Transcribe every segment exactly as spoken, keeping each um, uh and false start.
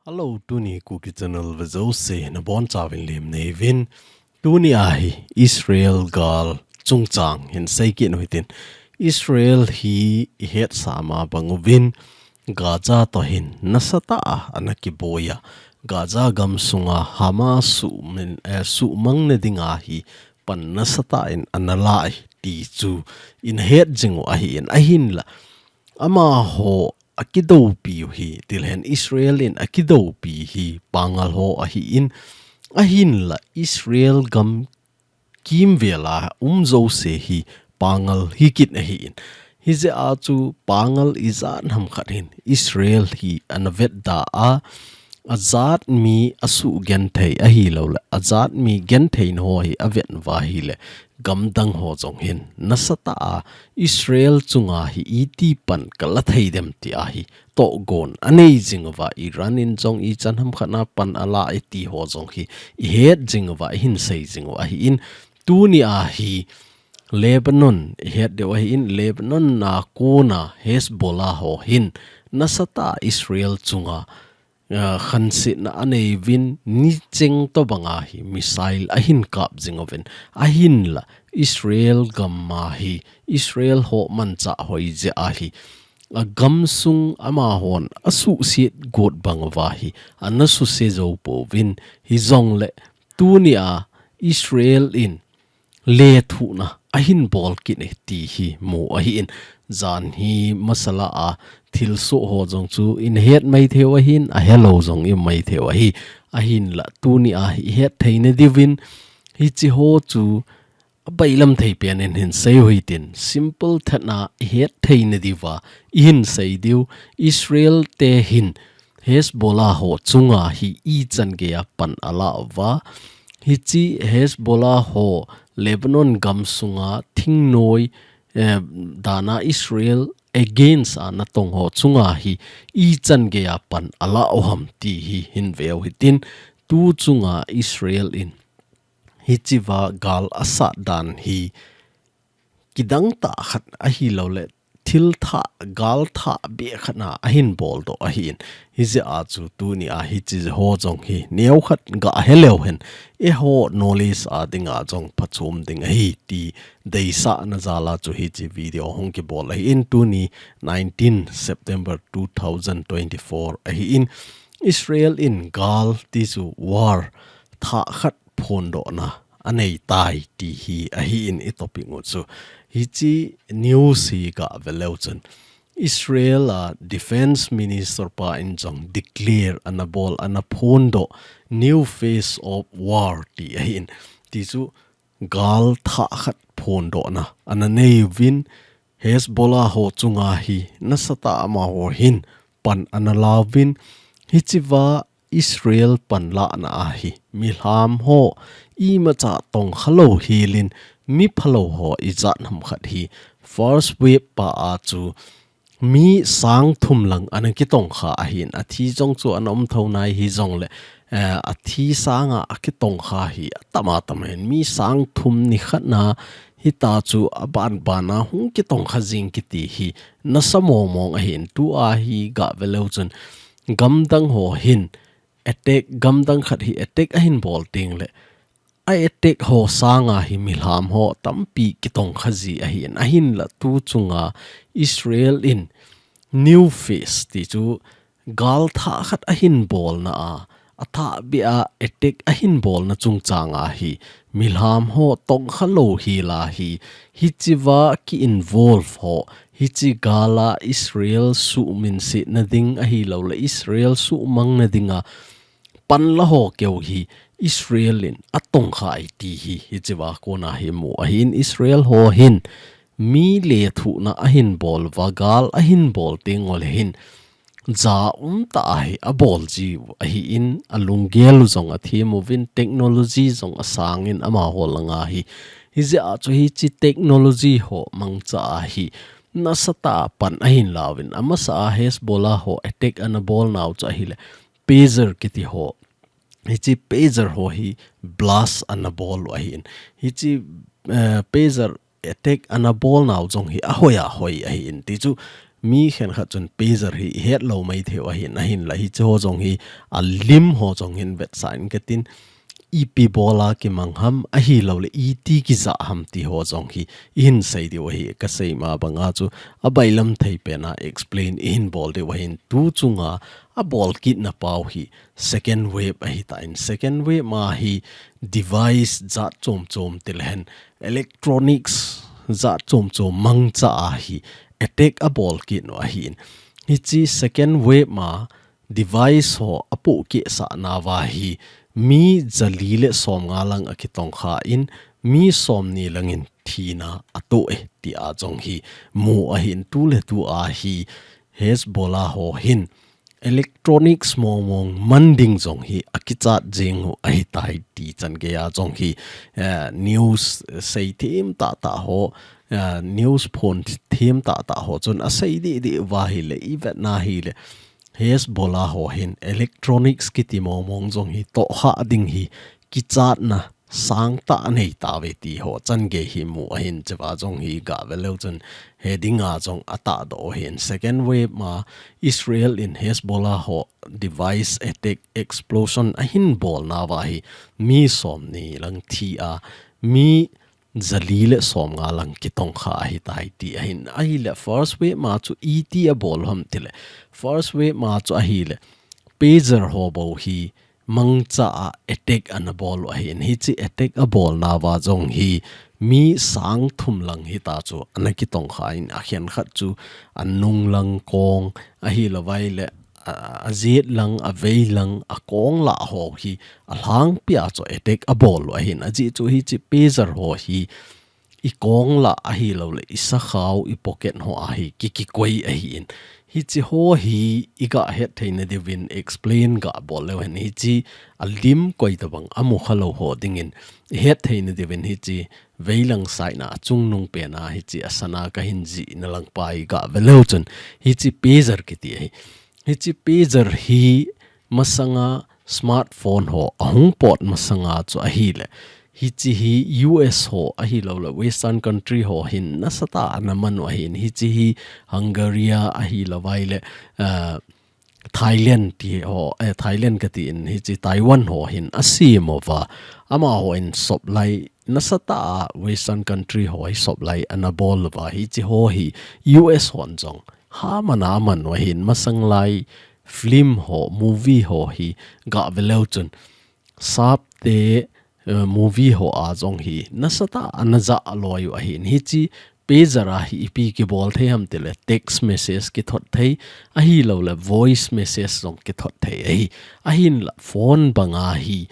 Hello, tuni Kuki Channel vejouse nabonchauvin lemna neiyuvin. Tuni ahi Israel gal chungchang hin seikit u hitin. Israel hi ihetsah ma banguvin Gaza toh hin nasatah a ana kiboiya. Gaza gamsunga Hamas suhmang, eh, suhmang nading ahi pan nasatah in ana la ahi ti chu ihet jing u ahin, ahinla amaho akidoupi u hi, tilhen Israel in akidoupi hi pangal ho ahin, ahinla Israel gam kimvel a um jouse hi pangal hikit ahin. Hijeh a chu pangal ijat ham khat hin Israel hi ana vetda a, ajat mi asuh genthei ahilouleh ajat mi genthei naho hi avet uva ahileh, gamdang ho jong hin nasatah a Israel chunga hi iti pan kala thei dem ti ahi tohgon anei jing uva, Iran in jong ichan ham khat a pan ala e ti ho jong hi ihet jing uva, ihin sei jing u ahin. Tuni ahi Lebanon ihet diu ahin, Lebanon a kona Hezbollah ho hin nasatah a Israel chunga, ah, khansetna aneiuvin, nicheng tobanga hi missile ahin kap jing uvin, ahinla Israel gam a hi Israel ho manchah hoi jeh ahi agamsung amahon asuhset got bang uva hi ana suse jou pouvin, hijongleh tuni a Israel in lethuhna ahin bol kit e ti hi mu ahin. Jan hi masala a thilsoh ho jong chu ihet maithei u ahin, ahelou jong ium maithei u ahi. Ahinla tuni a hi ihet theina diuvin hiche ho chu abailam thei pen in hin sei u hitin, simple tah a ihet theina diuva ihin sei diu. Israel te hin Hezbollah ho chunga hi ichan geiya pan ala uva, hiche Hezbollah ho Lebanon gamsunga thingnoi, eh, dan a Israel against a natong ho chunga hi ichan geiya pan ala u ham ti hi hin ve u hitin, tu chunga Israel in hichea gal asat dan hi kidang tah khat ahilouleh thil thah, gal thah beh khat a ahin boldoh ahin. Hijeh a chu tuni a hiche ho jong hi neokhat gah he leu hen, eiho knowledge a dinga jong phachom ding ahi ti deisahna jal a chu hiche video hung kibol ahin. Tuni nineteen September two thousand twenty-four ahin, Israel in gal ti chu war thah khat phondohna anei tai ti hi ahin, i topic u chu. Hiche news hi gah ve leu chun Israel a Defense Minister pa in jong declare ana bol, ana phondoh, new phase of war ti ahin. Ti chu gal thah khat phondohna ana nei uvin, Hezbollah ho chunga hi nasatah a amaho hin pan ana la uvin, hichea Israel panlahna a hi milham ho imacha tongkha lou helin, mi phalou ho ijat ham khat hi first wave pa a chu mi sang thum lang ana kitongkha ahin, athi jong chu ana um tho nai hijongleh, eh, athi sanga akitongkha hi atam atam ahin, mi sang thum ni khat a hitia chu aban ban a hung kitongkha jing kiti hi nasa mong mong ahin. Tua hi gah ve leu chun gamdang ho hin attack, gamdang khat hi attack ahin bol tengleh a attack ho sanga hi milham ho tampi kitongkha ji ahin, ahinla tu chunga Israel in new phase ti chu gal thah khat ahin bolna a, athah beh a attack ahin bolna chungchang a hi milham ho tongkha lou hel a hi, hichea ki involve ho, hiche gal a Israel suhminsetna ding ahilouleh Israel suhmangna dinga panla ho keu hi Israel in atongkha e ti hi, hichea kona hi mu ahin. Israel ho hin mi lethuhna ahin bol uva, gal ahin bol teng uleh hin ja umtah a hi abol jiu ahin, alunggel u jong athem uvin, technology jong asangin amaho langa hi. Hijeh a chu hiche technology ho mangcha a hi nasatah a pan ahin la uvin, amasa a Hezbollah ho attack ana bolnau chu ahileh pager kiti ho, hiche pager ho hi blast ana bol u ahin. Hiche, eh, pager attack ana bolnau jong hi ahoi ahoi ahin. Ti chu Mi khenkhat chun pager hi ihet lou maithei u ahin, ahinla hiche ho jong hi alim ho jong hin vetsah in katin, ipi bola kimang ham, ahilou le iti kija ham ti ho jong hi ihin sei diu ahi. Kasei ma banga chu abailam thei pena explain ihin bol diu ahin, tu chunga abol kitna pau hi second wave ahitan, second wave ma hi device jat chom chom tilehen electronics jat chom chom mangcha a hi attack abol kit u ahin. Hiche second wave ma device ho apohkeh sah nauva hi mi jali le somnga lang akitongkha in, mi somni langin thina atoh e tia jong hi mu ahin, tu le tu a hi Hezbollah ho hin electronics mong mong man ding jong hi akichat jing u ahitai ti chan geiya jong hi, eh, news sei them tah tah ho, eh, news phon them tah tah ho chun asei deh deh uva ahile, ivetna ahile Hezbollah ho hin electronics kiti mong mong jong hi tohkhah ding hi kichatna sangtah anei tauve ti ho chan gei hi mu ahin, cheva jong hi gah ve leu chun he dinga jong atahdoh u ahin. Second wave ma Israel in Hezbollah ho device attack explosion ahin bol nauva hi mi somni lang thi a, mi jali le somnga lang kitongkha ahitai ti ahin. Ahile first wave ma chu iti abol u ham tile, first wave ma chu ahile pager ho bou hi mangcha a attack ana bol u ahin. Hiche attack abol nauva jong hi mi sang thum lang hita chu ana kitongkha in, akhenkhat chu anung lang kong, ahilou vai le a, ajet lang, avei lang, akong lah ho hi alhangpia chu attack abol u ahin. Ajeh chu hiche pager ho hi ikong lah ahilou le isakhao, ipocket ho a hi kikikoi ahin. Hiche ho hi igah hetthei nadiuvin explain gah bol leu hen, hiche alim koi tobang amu khalou ho dingin ihetthei nadiuvin hiche veilang side na achungnung pena hiche asana kahin jihna lang pa igah ve leu chun hiche pager kiti ahi. Hiche pager hi masanga smartphone ho ahung pot masanga chu ahile, hiche hi U S ho ahilou le Western country ho hin nasatah a ana man u ahin. Hiche hi Hungary a ahilou vai le, ah, Thailand ti ho, eh, Thailand kati in, hiche Taiwan ho hin asem uva. Amaho in supply nasatah a Western country ho hi supply ana bol uva. Hiche ho hi U S hon jong hamana aman u ahin. Masang lai film ho, movie ho hi gah ve leu chun sapte, eh, movie ho a jong hi nasatah a ana jah loi u ahin. Hiche pager a hi ipi kibol thei ham tile text message kithot thei, ahilou le voice message jong kithot thei ahi. Ahinla phone banga hi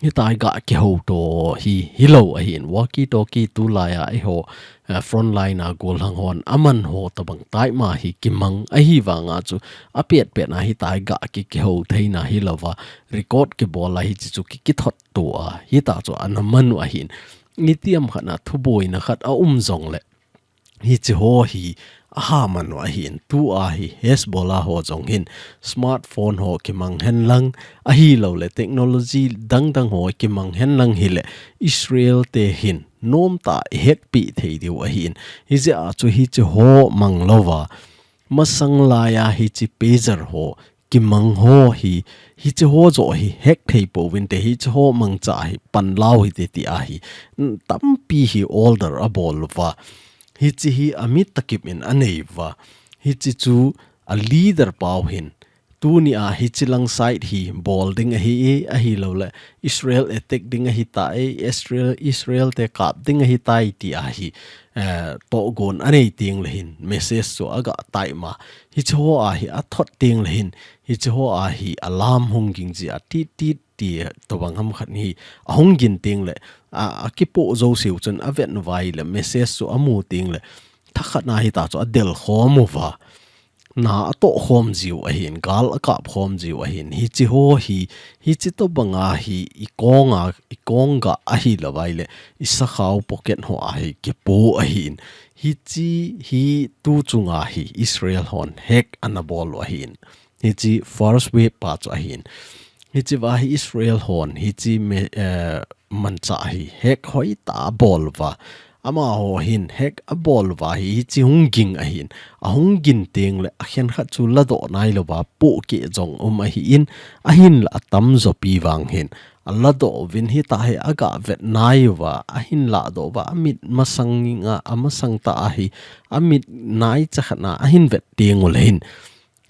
hitia gah kihouto hi hilou ahin. Walkie talkie tulai a eiho, eh, front line a gollhang hon aman ho tobang type ma hi kimang ahivanga chu apet pet na hitia gah ki, kihou theina hilouva record kibol a hiche chu ki, kithot to a, hita chu ana man u ahin. Itiham khat na thuboina khat aum jongle hiche ho hi ahaman u ahin. Tua hi Hezbollah ho jong hin smartphone ho kimang hen lang, ahilou le technology dang dang ho kimang hen lang hile, Israel te hin nomtah a i hack pi thei diu ahin. Hijeh a chu hiche ho mang louva, masang laiya hiche pager ho kimang ho hi, hiche ho joh hi hack thei pouvinte, hiche ho mangcha hi panla u hite tia hi, n-, tampi hi order abol uva. Hiche hi amit takip in anei uva. Hiche chu a leader pau hin, tunia hiche lang side hi bol ding ahi e, ahilou le Israel attack ding ahitai, Israel, Israel te kap ding ahitai tia hi, eh, tohgon anei teng le hin message chu agah type ma. Hiche ho a hi athot teng le hin, hiche ho a hi alarm hung ging jia tit tit ti tobang ham khat hi ahung gin teng le, a, akipoh jouseu chun avet uva ahile message chu amu teng le, thakhat na hita chu adel khom uva. Na atoh khom jiu ahin, gal akap khom jiu ahin. Hiche ho hi, hiche tobanga hi i konga, i kong gah ahilou vai le, i sakhao pocket ho a hi kipoh ahin. Hiche hi tu chunga hi Israel hon hack ana bol u ahin. Hiche first wave pa chu ahin. Hiche va hi Israel hon, hiche me, eh, manchah hi hack hoitah a bol uva. Amaho hin hack abol uva hi, hichi hung ging ahin. Ahung gin teng le akhenkhat chu ladoh nailouva pohkeh jong um ahin, ahinla atamjo pi vang hin aladoh uvin, hitahi aga vet nai uva, ahin ladoh uva, amit masang nga, amasang tah ahi, amit naicha khat na ahin vet teng ule hin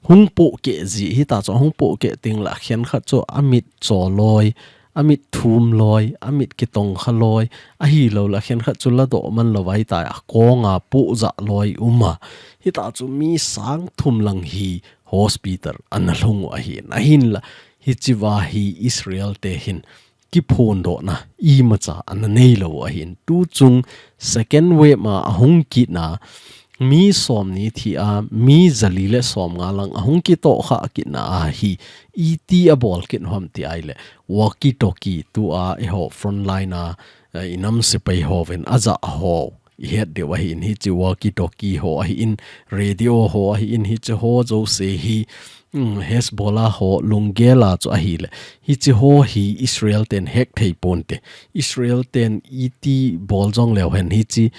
hung pohkeh ji, hitachu ahung pohkeh teng le akhenkhat chu amit cho loi, amit thum loi, amit kitongkha loi, ahilou le akhenkhat chu ladoh man louva hitahi akonga pohjah loi um a. Hitachu mi sang thum lang hi hospital ana lhung u ahin, ahinla hichiva hi Israel te hin kiphondohna imacha ana neilou u ahin. Tuchung second wave ma ahung kitna, mi som ni thi a, mi jali le som nga lang ahung kitohkhah kitna ahi, iti abol kit u ham ti ahile, walkie talkie tua eiho frontline a, eh, inam sepai hovin ajah ho ihet diu ahin, hichi walkie talkie ho ahin, radio ho ahin, hichi ho jouse hi, mm, Hezbollah ho lunggel a chu ahile, hichi ho hi Israel ten hack thei ponte. Israel ten iti bol jong leu hen hichi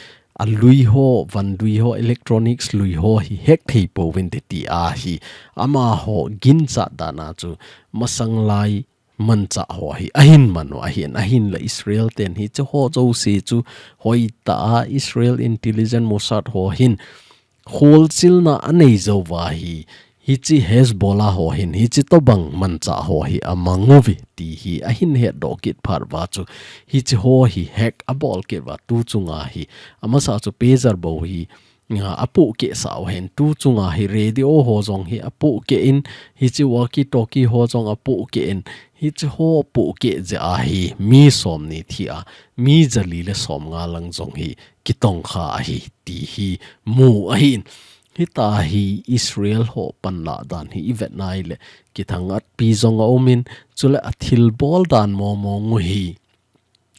alui ho, van lui ho, electronics lui ho hi hack thei pouvinte ti ahi. Amaho ginchat dan a chu masang lai manchah ho hi ahin man u ahin, ahinla Israel ten hichi ho jouse chu hoitah a Israel intelligence Mossad ho hin kholchilna anei jou uva hi, hichi Hezbollah ho hin hichi tobang manchah ho hi amang uve ti hi ahin hetdoh kit phat uva chu, hichi ho hi hack abol kit uva tuchunga hi, amasa chu pager bou hi, a, apohkeh sah u ahin, tuchunga hi radio ho jong hi apohkeh in, hichi walkie talkie ho jong apohkeh in, hichi ho apohkeh jeh a hi mi som ni thi a, mi jali le som nga lang jong hi kitongkha ahi ti hi mu ahin. Hitahi Israel ho panlah dan hi ivet nai le kithang-at pi jong aumin, chule athilbol dan mong mong u hi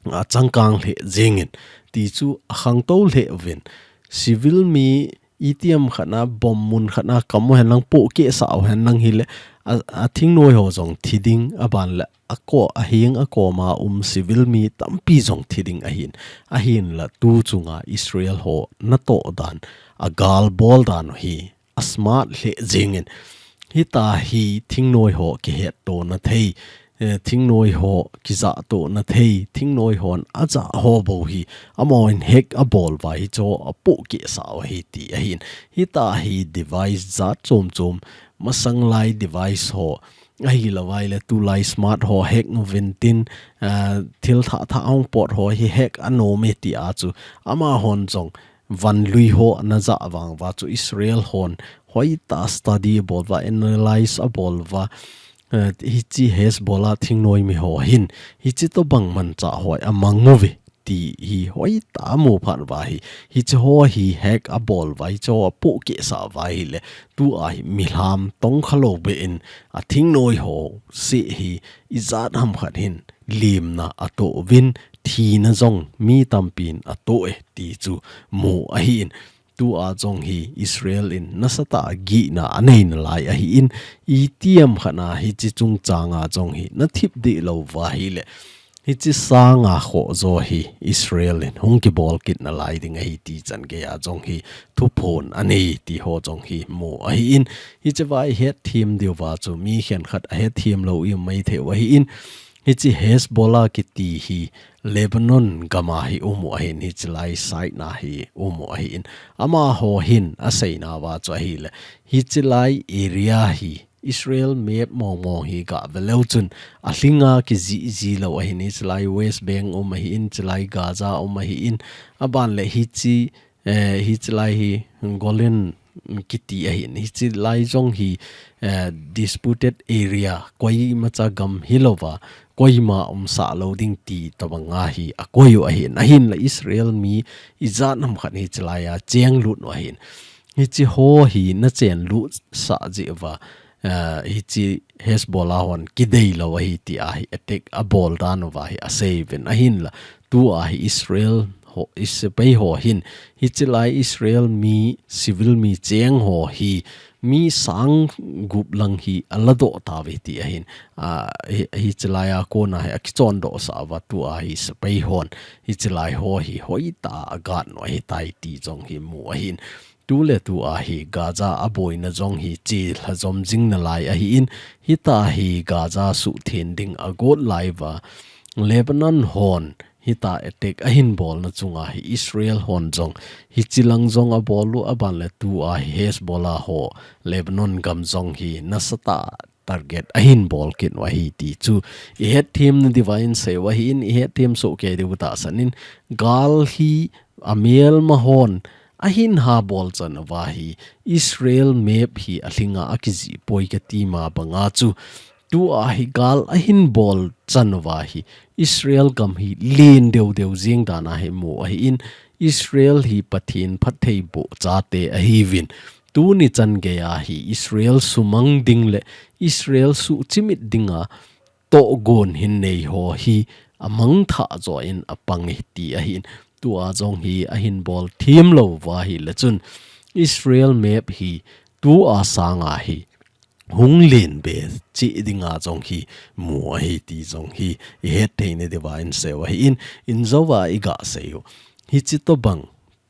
achangkang lheh jengin, ti chu akhangtou lheh uvin. Civil mi itiham khat na, bomb mun khat na kam u hen lang, pohkeh sah u hen lang hile, a, athingnoi ho jong thi ding, aban le ako, aheng akoma um civil mi tampi jong thi ding ahin. Ahinla tuchunga Israel ho natoh dan, agalbol dan u hi asmart lheh jengin. Hitahi thingnoi ho kihetto na thei, eh, thingnoi ho kijahto na thei, thingnoi hon ajah ho bou hi, amahon hack abol uva hichi ho apohkeh sah u ahi ti ahin. Hitahi device jat chom chom, masang lai device ho, ahilou vai le tulai smart ho hack uvin tin, eh, thil thah thah hung pot ho hi hack anom e ti a chu, amahon jong van lui ho ana jah vang uva chu Israel hon hoitah study abol uva, analyze abol uva, eh, hichi Hezbollah thingnoi mi ho hin hichi tobang manchah ho hi amang uve ti hi hoitah a amu phat uva hi, hichi ho hi hack abol uva, hichi ho apohkeh sah uva hile, tua hi milham tongkha lou beh in athingnoi ho seh hi ijat ham khat hin limna atoh uvin, thina jong mi tampin atoh e ti chu mu ahin. Tua jong hi Israel in nasatah a gihna anei nalai ahin, itiham khat na hichi chungchang a jong hi nathip deh lou uva hile, hichi sang a khoh jo hi Israel in hung kibol kit nalai ding ahi ti chan gei a jong hi thuphon anei ti ho jong hi mu ahin. Hichi va ihet them diu va chu mi khenkhat ahet them lou i um maithei u ahin. Hichi Hezbollah kiti hi Lebanon gam a hi um u ahin, hichi lai side na hi um u ahin. Amaho hin aseina uva chu ahile, hichi lai area hi Israel map mong mong hi gah ve leu chun, alhinga kijih ji lou ahin, hichi lai West Bank um ahin, hichi lai Gaza um ahin, aban le hichi, eh, hichi lai hi Golan kiti ahin, hichi lai jong hi, eh, disputed area, koimacha gam hilouva, koima umsah lou ding ti tobang a hi akoi u ahin, ahinla Israel mi ijat ham khat hichi lai a chenglut u ahin. Hichi ho hi nachenlut sah jeh uva, eh, hichi Hezbollah hon kidei lou ahi ti a hi attack abol dan uva hi asei uvin, ahinla tua hi Israel ho, Is-, sepai ho hin, hichi lai Israel mi, civil mi cheng ho hi mi sang gup lang hi aladoh tauve ti ahin, a, hi, hiche laiya kona hi akichondoh sah uva tua hi sepai hon hiche lai ho hi hoitah a agatnu ahitai ti jong hi mu ahin. Tuletua hi Gaza aboina jong hi chelhajom jing nalai ahin, hitia hi Gaza suhtheng ding agot lai uva, Lebanon hon hitia attack ahin bolna chunga hi Israel hon jong hiche lang jong abol u, aban le tua hi Hezbollah ho Lebanon gam jong hi nasatah target ahin bol kit u ahi ti chu ihet them nadiuva insei u ahin, ihet them soh kei diu tahsan in, gal hi amelma hon ahin ha bol chan uva hi Israel map hi alhinga akijih poi kati ma banga chu tua hi gal ahin bol chan uva hi Israel gam hi len deu deu jeng dan ahi mu ahin, Israel hi Pathen phattheiboh chate ahiuvin, tuni chan geiya hi Israel sumang ding le Israel suhchimit dinga tohgon hin nei ho hi amangthah joh in apang e ti ahin, tua jong hi ahin bol them lou uva ahile chun Israel map hi tua sanga hi hung len be cheh dinga jong hi mu ahi ti jong hi ihet thei nadiuva insei u ahin, injouva iga sei u, hiche tobang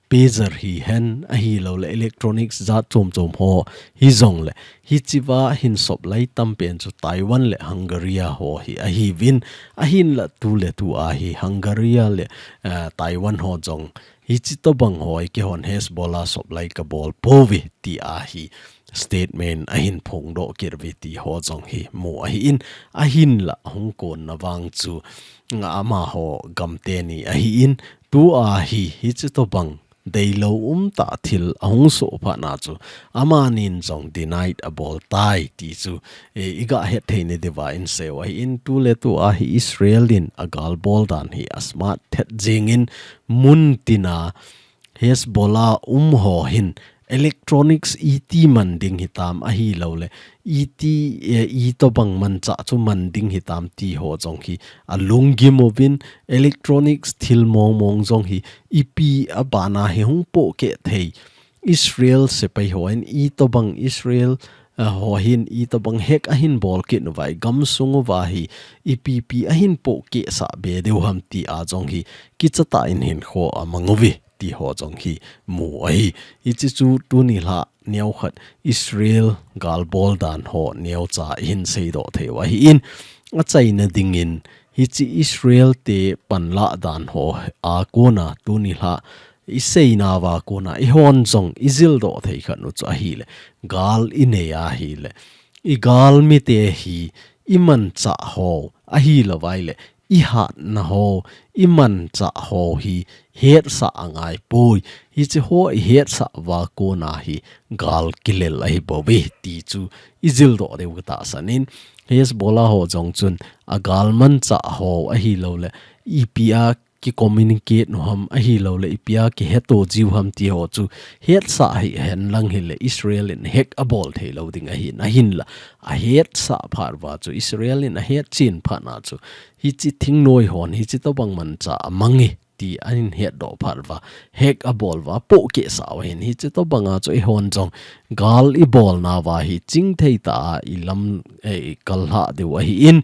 pager hihen ahilou le electronics jat chom chom ho hijong le hichea hin supply tampen chu Taiwan le Hungary ho hi ahiuvin, ahinla tuletua hi Hungary le, eh, Taiwan ho jong hiche tobang ho hi keihon Hezbollah supply kabol pouve tia hi statement ahin phongdoh kit uve ti ho jong hi mu ahin, ahinla hung konna vang chu amaho gam teni ahin, tua hi hiche tobang deilou umtah thil ahung soh phatna chu amanin jong denied abol tai ti chu, eh, iga het thei nadiuva insei u ahin, tuletua hi Israel in agal bol dan hi asmart thet jingin, muntina Hezbollah um ho hin electronics iti man ding hitam ahilou le iti, eh, itobang manchah chu man ding hitam ti ho jong hi alunggim uvin, electronics thil mong mong jong hi ipi abana hi hung pohkeh thei, Israel sepai hon itobang Israel, eh, ho hin itobang hack ahin bol kit uva, igamsung uva hi ipi ipi ahin pohkeh sah be diu ham tia jong hi kichatah in hinkho amang uve ti ho jong hi mu ahi. Hiche chu tuni lha neokhat Israel gal bol dan ho neocha ihin seidoh thei u ahin, achaina dingin hiche Israel te panlah dan ho a kona tuni lha iseinauva kona eihon jong ijildoh thei khat u chu ahile, gal inei ahile, igalmite hi imanchah ho ahilou vaile ihatna ho, imanchah ho hi hetsah angaipoi. Hiche ho ihetsah uva kona hi gal kilel ahibouve ti chu ijildoh diu katahsan in, Hezbollah ho jong chun agal manchah ho ahilou le ipia kicommunicate u ham ahilou le ipia kiheto jiu ham ti ho chu hetsah hihen lang hile Israel in hack abol theilou ding ahin, ahinla ahetsah phat uva chu Israel in ahetchen phatna chu hiche thingnoi hon hiche tobang manchah amange ti ahin hetdoh phat uva, hack abol uva, apohkeh sah u ahin, hiche tobanga chu eihon jong gal ibolnauva hi chingthei tah a ilam, eh, ikalhah diu ahin,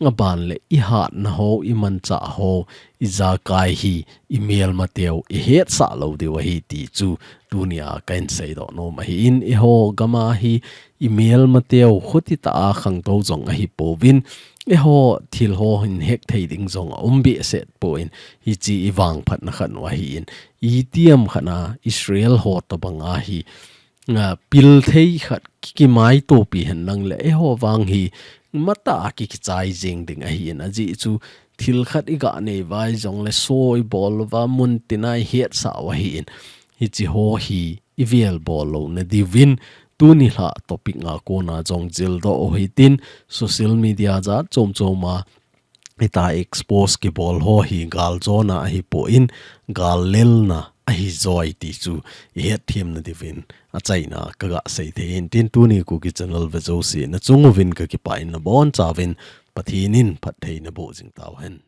aban le ihatna ho, imanchah ho, ijakai hi imelmateu ihetsah lou diu ahi ti chu tunia kahin seidoh nom ahin, eiho gama hi imelmateu khuti tah a khangtou jong ahipouvin, eiho thil ho hin hack thei ding jong aum behseh poi, hiche ivangphatna khat u ahin, itiham khat a Israel ho tobanga hi, a, pil thei khat ki, kimaitopi hen lang le eiho vang hi matah a ki, kichai jing ding ahin, ajeh chu thil khat iga nei uva jongle soi bol uva muntina ihetsah u ahin, hiche ho hi ivel bol louna diuvin tuni lha topic a kona jong jildoh u hitin, social media jat chom chom a hitia expose kibol ho hi galjona ahipon, gal lelna ahi joi ti chu ihet them nadiuvin achaina kaga sei thei in tin, tuni Kuki channel ve jouse nachung uvin kakipah in nabonchauvin Pathen in phatthei naboh jing tauhen.